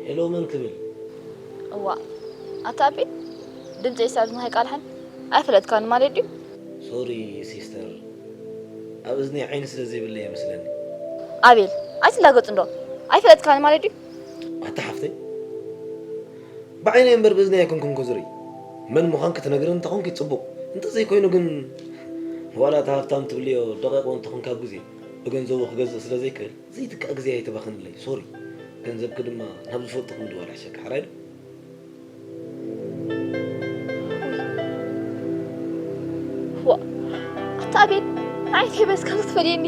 ሄሎ፣ መን ክብል? እዋ ኣታ ኣቤል፣ ድምፀይ ሳብ ዝንሃይ ቃልሓን ኣይፈለጥካን ማለት ድዩ? ሶሪ ሲስተር፣ ኣብ እዝኒ ዓይኒ ስለ ዘይብለይ ይመስለኒ። ኣቤል፣ ኣይትላገጽ እንዶ፣ ኣይፈለጥካን ማለት ድዩ? ኣታ ሓፍተይ፣ ብዓይነይ እምበር ብእዝኒ ኣይኮንኩን ክዝርኢ። መን ምዃን ክትነግርን እንተኾንኪ ጽቡቕ፣ እንተዘይኮይኑ ግን ዋላ እቲ ሃብታም ትብልዮ ደቂቕ እውን ተኾንካ ኣብ ግዜ ብገንዘቡ ክገዝእ ስለ ዘይክእል ዘይትካእ ግዜ ኣይተባኽንለይ። ሶሪ፣ ገንዘብኪ ድማ ናብ ዝፈልጥኹም ድዋል ሕሸኪ፣ ሓራይ ዶ? ዋ ኣታ ኣቤል፣ ንዓይ ከይበስካ ክትፈልየኒ።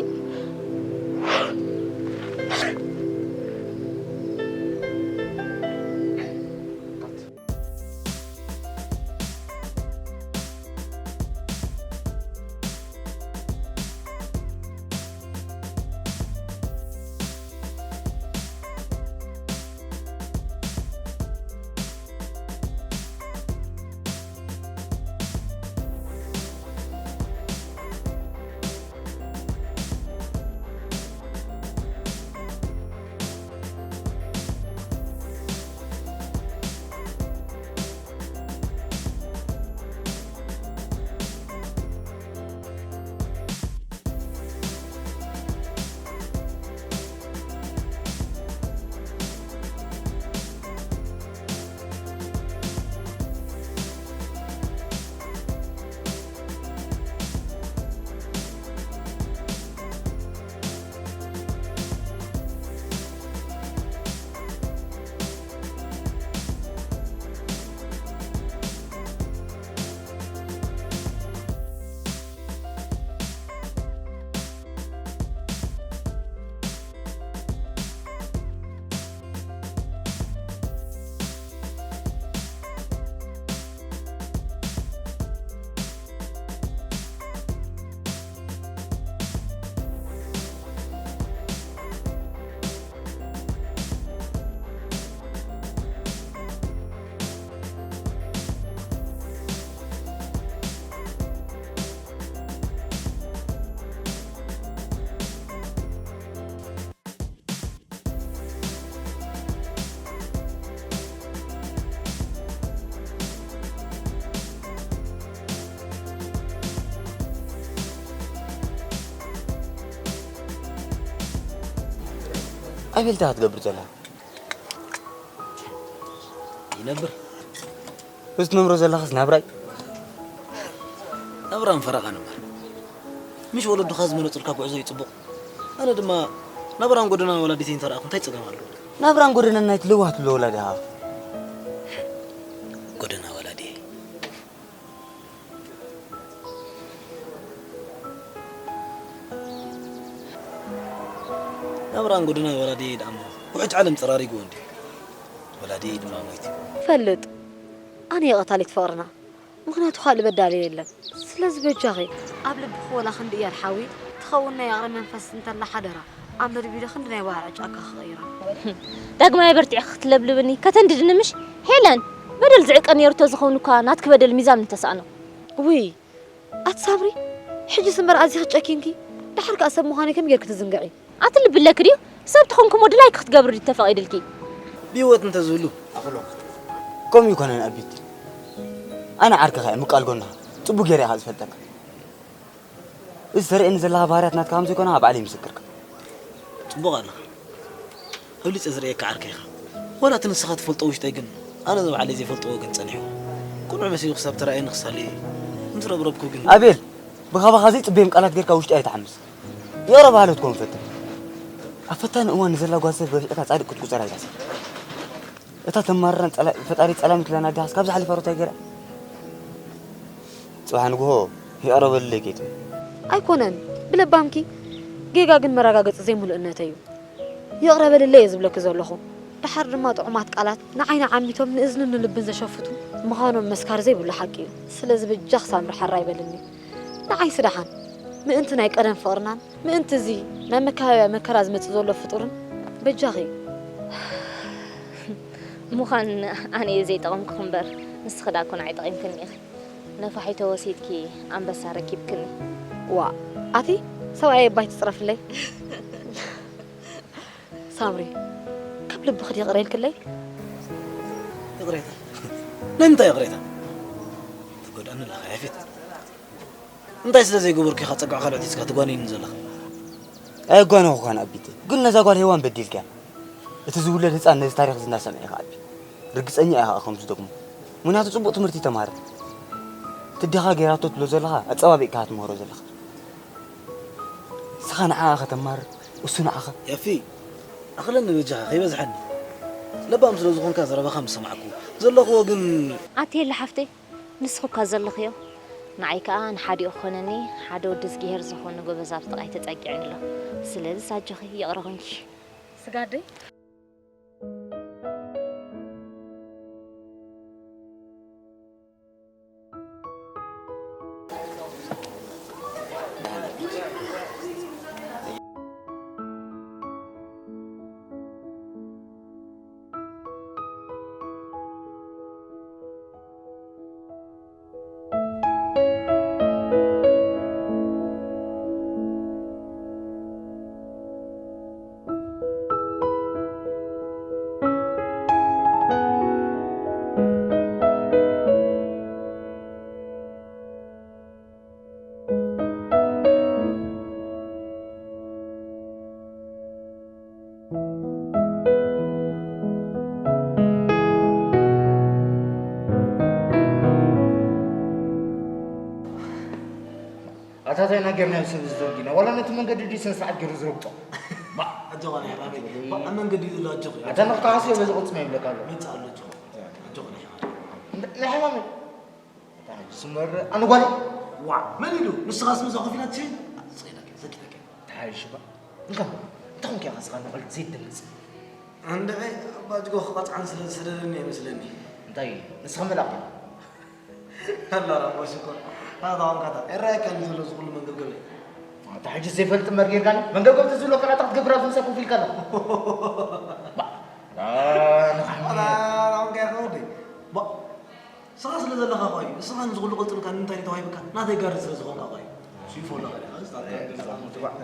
ኣቤል፣ እንታይ ክትገብር ዘለኻ? ይነብር። እዚ ትነብሮ ዘለኻስ ናብራይ? ናብራን ፈረቓን እምበር። ምሽ ወለዱኻ ዝመረጹልካ ጉዕዞ እዩ ጽቡቕ። ኣነ ድማ ናብራን ጎደናን ወላዲተይ እንተረኣኹ እንታይ ጸገም ኣለዎ? ናብራን ጎደናን ናይቲ ለዋህ ትብሎ ወላዲኻ። ጎደና ወላዲየይ። ናብራን ጎደናን ወላዲየይ ደኣ እሞ ውሕጅ ዓለም ጸራሪግዎ እንድዩ። ወላዲየይ ድማ ሞይቱ። ፈልጥ ኣነ እየ ቀታሊት ፍቕርና፣ ምኽንያቱ ካልእ በዳሊ የለን። ስለዚ በጃኺ ኣብ ልብኺ ወላ ክንዲ እያድ ሓዊ ትኸውን ናይ ይቕረ መንፈስ እንተላ ሓደራ ኣብ መድቢዶ ክንዲ ናይ ዋዕሮ ጫካ ክቕይራ። ዳግማይ በርቲዕኺ ክትለብልብኒ ከተንድድኒ ምሽ? ሄለን፣ በደል ዝዕቀ ነይሩ ተዝኸውን እኳ ናትኪ በደል ሚዛን ምተሳእኖ። ውይ ኣቲ ሳምሪ፣ ሕጅስ እምበር ኣዚኺ ጨኪንኪ። ደሓር ከኣ ሰብ ምዃነይ ከመይ ጌርኪ ትዝንግዒ? ኣቲ ልቢ ኣለኪ ድዩ? ሰብ ተኾንኪ እሞ ድላይኪ ክትገብሪ ድዩ ተፈቒድልኪ? ብህይወት እንተዝህሉ ኣኽብረኪ። ከምኡ ኣይኮነን ኣቢቲ። ኣነ ዓርክኻ እየ፣ ምቃል ጎንኻ። ጽቡቕ ገይረ እየ ከኣ ዝፈልጠካ። እዚ ተርእየኒ ዘለኻ ባህርያት ናትካ ከም ዘይኮነ ከኣ ባዕለይ ምስክርካ። ጽቡቕ ኣለኻ። ኣብሊጸ ዝርእየካ ዓርከይ ኢኻ። ዋላ እቲ ንስኻ ትፈልጦ ውሽጠይ ግን ኣነ ንባዕለይ ዘይፈልጥዎ ግን ጸኒሕዎ። ቅኑዕ መሲሉ ክሳብ ተራእየኒ ክሳለየ ምስ ረብረብኩ ግን ኣቤል፣ ብኻባኻ ዘይጽበዮም ቃላት ጌርካ ውሽጠይ ኣይትሓምስ። ይቕረ በሃሊ ክትከውን ፈትን። ኣብ ፈታኒ እዋን ንዘላ ጓል ሰብ ረቢዕካ ጻድቅ ክትቁጸር ኣይትሕሰብ። እታ ተማርረን ጸላ- ፈጣሪ ጸላም ኢትብላን ኣዴኻስ ካብ ዝሓለፈ ሩታ ገይራ። ጽባሕ ንግሆ ይቕረ በልለይ ጌጋ። ኣይኮነን ብለባምኪ ጌጋ ግን መረጋገጺ ዘይምሉእነተይ እዩ። ይቕረ በልለይ እየ ዝብለኪ ዘለኹ። ደሓር ድማ ጥዑማት ቃላት ንዓይኒ ዓሚቶም ንእዝንን ንልብን ዘሸፍቱ ምዃኖም መስካር ዘይብሉ ሓቂ እዩ። ስለዚ በጃኺ ሳምሪ ሓራይ በልኒ። ንዓይሲ ደሓን ምእንቲ ናይ ቀደም ፍቕርናን ምእንቲ እዚ ናይ መከባብያ መከራ ዝመጽእ ዘሎ ፍጡርን በጃኺ። ምዃን ኣነ እየ ዘይጠቐምኩኺ እምበር ንስኺ ደኣ እኮ ንዓይ ጠቒምክኒ ኢኺ። ነፋሒቶ ወሲድኪ ኣንበሳ ረኪብክኒ። ዋእ ኣቲ ሰብኣየይ እባ ኣይትጽረፍለይ። ሳምሪ ካብ ልብኺ ድዩ ይቕረ ኢልክለይ? ይቕሬታ? ናይ ምንታይ ይቕሬታ? ትጎድኣኒ ኣለኻ ያፌት። እንታይ ስለ ዘይገበርኩ ኢኻ ጸግዒ ካልኦት ሒዝካ ትጓነየኒ ዘለኻ? ኣየጓነኹኻን ኣቢተይ፣ ግን ነዛ ጓል ሄዋን በዲልካያ። እቲ ዝውለድ ህጻን ነዚ ታሪኽ እዚ እናሰምዐ ኢኻ ኣቢ። ርግጸኛ ኢኻ ከምዚ ደግሞ። ምኽንያቱ ጽቡቕ ትምህርቲ ተማሃረ። እቲ ኣዴኻ ገይራቶ ትብሎ ዘለኻ ኣጸባቢቕካ ትምህሮ ዘለኻ። ንስኻ ንዓኣ ከተማርር፣ እሱ ንዓኻ። ያፊ፣ ኣኽለኒ በጃኻ፣ ከይበዝሐኒ። ለባም ስለ ዝኾንካ ዘረባኻ ምስ ሰማዕኩ ዘለኽዎ ግን ኣትየላ ሓፍተይ፣ ንስኺ እኳ ዘለኽዮ፣ ንዓይ ከኣ ንሓዲኡ ክኾነኒ ሓደ ወዲ እዝግሄር ዝኾነ ጎበዝ ኣብ ጥቓይ ተጸጊዑኒ ኣሎ። ስለዚስ ኣጆኺ ይቕረ ኹንኪ። ስጋደይ። ኣታ እንታይ ኢና ጌርናዮ ሰብ እዚ ዘርጊና? ዋላ ነቲ መንገዲ ድዩ ስነ ስርዓት ገይሩ ዝረግጦ? ባ፣ ኣጆኻ ናይ ሕማመይ። ባ፣ ኣብ መንገዲ እዩ ዘሎ፣ ኣጆኺ። ኣታ ንኽትዓስዮ በዚ ቅልጽም ይብለካ ኣሎ። መጽእ ኣሎ፣ ኣጆኻ። ኣጆኻ ናይ ሕማመይ። እንደ-፣ ናይ ሕማመይ? ኣታ ሕጂ ስመር ኣነ ጓለይ? ዋ፣ መን ኢሉ? ንስኻስ ምስኣ ኮፍ ኢላ ትሽይን? ስቕ ኢላኪ፣ ሰኪታኪ። ተሓይሽ ባ። እንካ፣ እንታይ ኮንኪ ኢኻ ስኻ ንቐልዲ ዘይትደንግጽ? እንድዒ፣ ኣባ ጅጎ ክቐጽዓን ስለ ዝሰደደኒ ይመስለኒ። እንታይ? ንስኻ መልኣኽ ዲኻ? ኣላ ራሞ ሽኮር። ኣታ ኾንካ እታ። ይረኣየካ እንዲ ዘሎ እዚ ኩሉ መንገብገበይ። ኣታ ሕጂ ዘይፈልጥ እምበር ጌርካኒ? መንገብገብ ተዝብሎ ከላ እታ ክትገብር ኣብዚ ምሳይ ኮፍ ኢልካ ኣለኻ። ባ። ኣ፣ ንኻሕሚ። ኣታ ኾንካ ኢኻ ወደይ። ባ። ንስኻ ስለ ዘለኻ እኮ እዩ። ንስኻ ንዚ ኩሉ ቅልጽምካ ንምንታይ እዩ ተዋሂብካ? ናተይ ጋርድ ስለ ዝኾንካ እኮ እዩ። ሲፎ ኣለኻ ዲኻ? እዚ ታታ እ፣ ገዛ ታታ ትባዕ።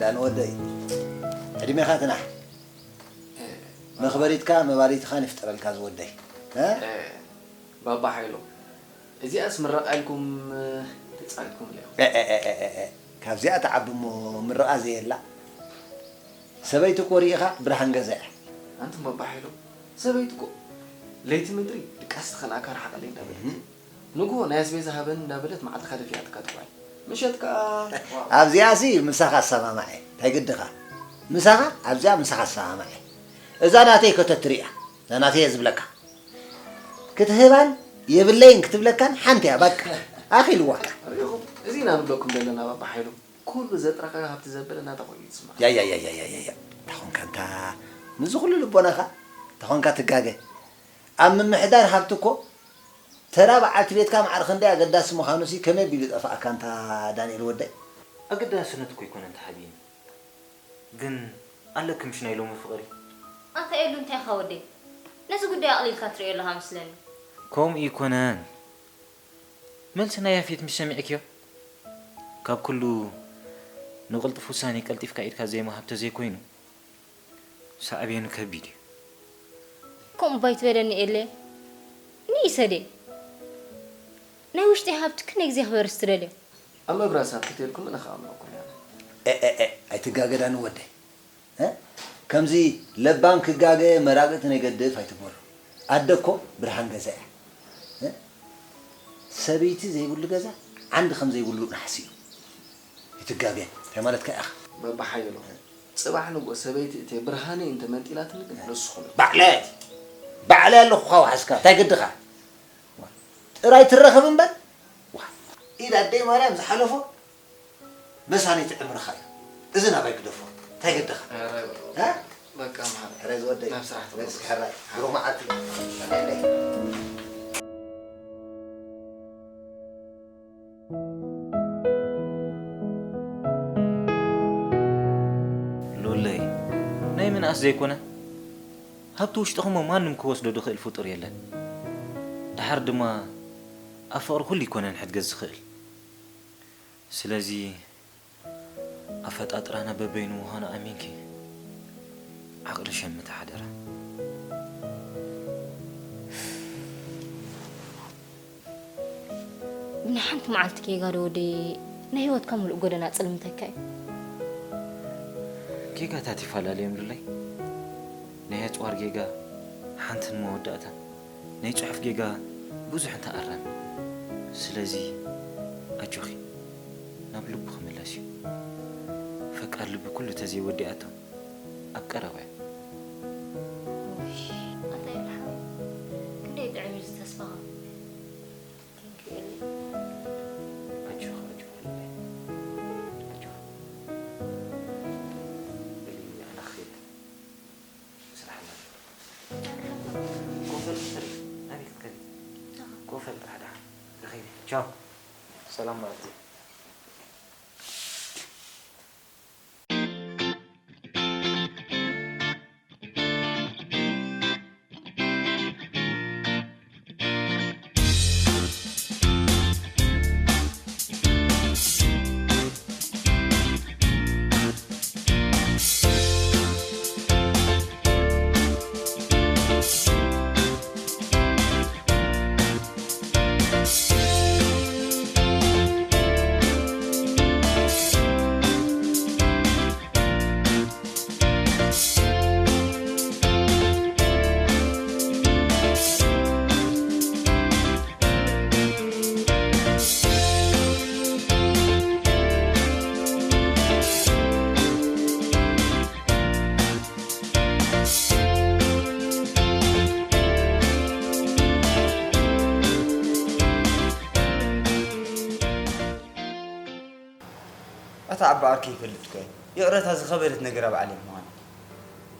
ዳን ወደይ፣ ዕድሜኻ ትናሕ። መኽበሪትካ መባሪትኻን ይፍጠረልካ ዝወደይ። እ? እ፣ ባባ ሓይሎም፣ እዚኣስ ምረቓ ኢልኩም፣ እ፣ ተጻዊትኩም ኢኹም። እ፣ እ፣ እ፣ እ፣ እ፣ እ። ካብዚኣ ትዓቢ እሞ ምርቓ ዘየላ። ሰበይቲ እኮ ርኢኻ ብርሃን ገዛ እያ። ኣንቱም ባባ ሓይሎም፣ ሰበይቲ እኮ ለይቲ ምድሪ ድቃስ ተኸልኣካ ርሓቐለይ እንዳበለት። እህ። ንግሆ ናይ ኣስቤዛ ሃበኒ እንዳበለት መዓልትኻ ደፊኣትካ ትውዕል። ምሸት ከኣ ኣብዚኣሲ ምሳኻ ኣሰማማዐ። እንታይ ግድኻ? ምሳኻ፣ ኣብዚኣ ምሳኻ ኣሰማማዐ። እዛ ናተይ ከተትሪ እያ። እዛ ናተይ እየ ዝብለካ። ክትህባን የብለይን ክትብለካን ሓንቲ እያ፣ በቃ። ኣኺልዋ። ርኢኹም? እዚ ኢና ንብለኩም ዘለና ባባ ሓይሉ። ኩሉ ዘጥረኻዮ ሃብቲ ዘበለ ናታ ኮይኑ እዩ ዝስምዓካ። ያያያያያያያ። ታኾንካ እንታ ምስዚ ኩሉ ልቦናኻ ታኾንካ ትጋገ። ኣብ ምምሕዳር ሃብቲ እኮ ተራ በዓልቲ ቤትካ ማዕረ ክንደይ ኣገዳሲ ምዃኑሲ ከመይ ኣቢሉ ይጠፍኣካ እንታ ዳንኤል ወደይ? ኣገዳስነት እኮ ኣይኮነን ተሓቢእኒ። ግን ኣለኪ ምሽ ናይ ሎሚ ፍቕሪ። ኣታ ኤሉ እንታይ ኢኻ ወደይ? ነዚ ጉዳይ ኣቕሊልካ ትርእዮ ኣለኻ መስለኒ። ከምኡ ኣይኮነን። መልሲ ናይ ያፌት ምሽ ሰሚዕክዮ? ካብ ኩሉ ንቕልጡፍ ውሳኔ ቀልጢፍካ ኢድካ ዘይምሃብ ተዘይኮይኑ ሳዕቤኑ ከቢድ እዩ። ከምኡ ባይትበለኒ ኤለ። ንኢሰዴ ናይ ውሽጢ ሃብትክ ናይ ግዜ ክበርስ ትደልዮ። ኣብ መብራስ ሃብቲ ተልኩም እነ ከኣምነኩም ያለ። ኤ ኤ ኤ ኣይትጋገ ዳኒ ወደይ። እ? ከምዚ ለባም ክጋገ መራግእቲ ነይገድፍ ኣይትበሉ። ኣደ እኮ ብርሃን ገዛ እያ። እ? ሰበይቲ ዘይብሉ ገዛ ዓንዲ ከም ዘይብሉ ናሕሲ እዩ። ይትጋገ። እንታይ ማለትካ ኢኻ? በባሓየሎ። ጽባሕ ንግሆ ሰበይቲ እተይ ብርሃነይ እንተ መንጢላትኒ ግን ንስኹም ኢኹም። ባዕለይ! ባዕለይ ኣለኹ ካዋሕስካ። እንታይ ግድኻ? ጥራይ ትረኸብ እምበር። ዋ። ኢድ ኣደይ ማርያም ዝሓለፎ መሳኒ ትዕምርኻ እዩ። እዚ ናባይ ግደፎ። እንታይ ገደኻ? ኧረ፣ እ? በቃ መሓሪ። ሕራይ ዝወደይ። ናብ ስራሕ ተመለስ። ነብስኪ ሕራይ። ብሩኽ መዓልቲ። ሉለይ፣ ናይ ምንኣስ ዘይኮነ፣ ሃብቲ ውሽጥኹም ማንም ክወስዶ ዝኽእል ፍጡር የለን። ደሓር ድማ ኣብ ፍቕሪ ኩሉ ይኮነን ሕድገት ዝኽእል። ስለዚ ኣፈጣጥራና በበይኑ ምዃኑ ኣሚንኪ ዓቕሊ ሸምቲ ሓደራ። ንሓንቲ መዓልቲ ጌጋ ዶ ወደይ ናይ ህይወትካ ምሉእ ጎደና ጽልምተካ እዩ። ጌጋታት ይፈላለዩ እዮም ሉለይ። ናይ ኣጽዋር ጌጋ ሓንትን መወዳእታን፣ ናይ ጽሑፍ ጌጋ ብዙሕ እንተኣረም። ስለዚ ኣጆኺ፣ ናብ ልቡ ክምለስ እዩ። ፈቃር ልቢ ኩሉ ተዘይወዲኣቶ ኣብ ቀረባ እዩ። ውይ፣ ኣታ የለ ሓወይ፣ ክንደይ ጥዑም እዩ እዚ ተስፋኻ። Thank you ኤሊ። ኣጆኺ፣ ኣጆኺ ሉለይ። ኣጆኺ። በሊ፣ ኣነ ክኸይድ። ስራሕ ኣሎ። ኮፈል ትሪ፣ ኣበይ ክትከዲ? ኮፈል ጥራሕ ደሓን። ርኸቢ። ቻው። ሰላም ማለት እዩ። ኣታ ዓቢ ዓርኪ ይፈልጥ እኮ እየ። ይቕረታ ዝኸበደት ነገር ኣብ ዓለም ምዃና።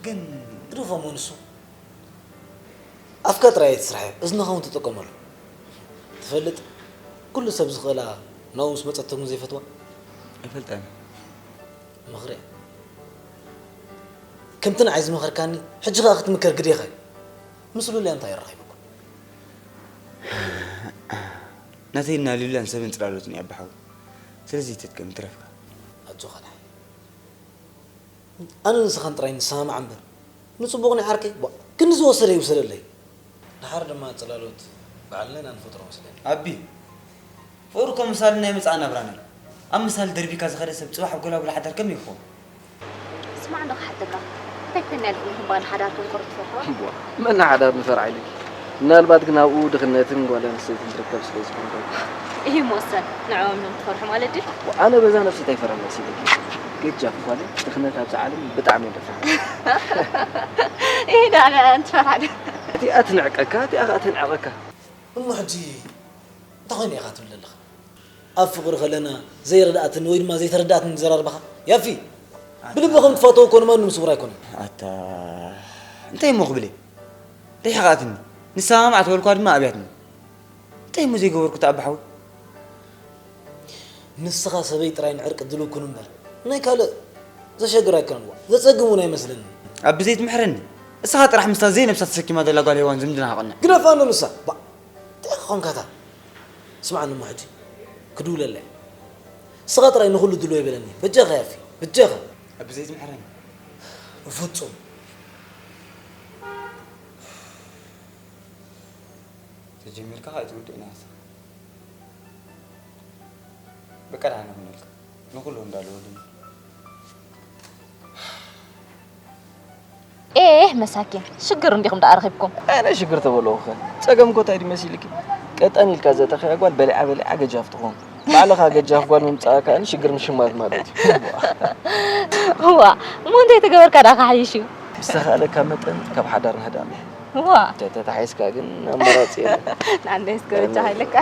ግን ግደፎ እሞ ንሱ። ኣፍካ ጥራይ ኣይትስራሕ፣ እዝንኻ እውን ተጠቀመሉ። ትፈልጥ፣ ኩሉ ሰብ ዝኽእላ ናብኡ ምስ መጸት እውን ዘይፈትዋ። ኣይፈልጣን። ምኽሪ እያ። ከምቲ ንዓይ ዝመኸርካኒ፣ ሕጂ ኸኣ ክትምከር ግዴኻ እዩ። ምስ ሉልያ እንታይ ኣራኺቡኩም? ናተይን ናይ ሉልያን ሰብን ጽላሎትን እዩ ኣባሓዊ። ስለዚ ኣይትድገም፣ ይትረፍካ። ኣጆኻ ደሓን። ኣነ ንስኻን ጥራይ ንሰማማዕ እምበር፣ ንጽቡቕ ናይ ዓርከይ፣ ቧእ፣ ክንዲ ዝወሰደ ይውሰደለይ። ደሓር ድማ ጽላሎት ባዕልና ኢና ንፈጥሮ መስለኒ። ኣቢ፣ ፍቕሪ እኮ ምሳሌ ናይ መጻኢ ናብራና እዩ። ኣብ ምሳሌ ደርቢካ ዝኸደ ሰብ ጽባሕ ኣብ ጎላጉል ሓዳር ከመይ ይኸውን? ስማዕ እንዶ ክሓተካ፣ እንታይ ኮይና ኢልኩም ንኽበሃል ሓዳር ክንቆርብ ትፈርሕዋ? እምቧ፣ መን ሓዳር ንፈርዓ ኢልኪ? ምናልባት ግን ኣብኡ ድኽነትን ጓል ኣንስተይትን ትርከብ ስለ ዝኾንኩ። ይህ መወሰን ንዕኦም እዮም ትፈርሑ ማለት ድዩ? ኣነ በዛ ነብሲ እንታይ ፈርሕ መሲልኪ? ገጃፍ ጓል ድኽነት ኣብዚ ዓለም ብጣዕሚ እየ ደፍራ። ይህ ዳ ንዕን ትፈርሓ ዶ? እቲኣ ትንዕቀካ፣ እቲኣ ኸኣ ተንዕቐካ። እሞ ሕጂ እንታይ ኮይነ ኢኻ ትብል ዘለኻ? ኣብ ፍቕሪ ከለና ዘይረድኣትኒ ወይ ድማ ዘይተረድኣትኒ ዘራርባኻ ያፊ፣ ብልቢ ከም ትፈትዎ እኮ ንማንም ስውር ኣይኮነን። ኣታ እንታይ እሞ ክብል እየ? እንታይ ሓቕኣትኒ? ንሳ ማዕት በልኳ ድማ ኣብያትኒ። እንታይ እሞ ዘይገበርኩ ተኣባሓዊ? ንስኻ ሰበይ ጥራይ ንዕርቂ ድልው ኩን እምበር ናይ ካልእ ዘሸግር ኣይኮነን። ዋ፣ ዘጸግም እውን ኣይመስለንን። ኣብ ብዘይ ትምሕረኒ፣ እስኻ ጥራሕ ምስታ ዘይነብሳ ተሰኪማ ዘላ ጓል ሄዋን ዝምድና ሃቐና። ግደፋ እንዶ ንሳ። ባ፣ እንታይ ኾንካታ? ስምዓኒ እሞ ሕጂ ክድውለላ እየ። ንስኻ ጥራይ ንኹሉ ድልዎ ይበለኒ። በጃኻ ያፊ፣ በጃኻ። ኣብ ብዘይ ትምሕረኒ። ፍጹም። ተጀሚርካ ከኣ ኣይትውድእን ኢኻ። በቃ ደሓን ሁነልካ። ንኹሉ እንዳለወሉ። ኤህ መሳኪን፣ ሽግር እንዲኹም ደኣ ረኺብኩም። ኣነ ሽግር ተበልኹኸ? ጸገም እኮ እንታይ ድዩ መሲልኪ? ቀጠን ኢልካ ዘእተኽያ ጓል በሊዓ በሊዓ ገጃፍ ትኾን። ባዕልኻ ገጃፍ ጓል ምምጻእካ ከኣ ሽግር ምሽማት ማለት እዩ። እዋ፣ እሞ እንታይ ተገበርካ ደኣ ክሓይሽ እዩ? ብዝተኻእለካ መጠን ካብ ሓዳር ንህዳም። እዋ። እንተ ተታሒዝካ ግን ኣማራጺ የለን። ንኣንደይ እስከ በጃኻ ኢለካ።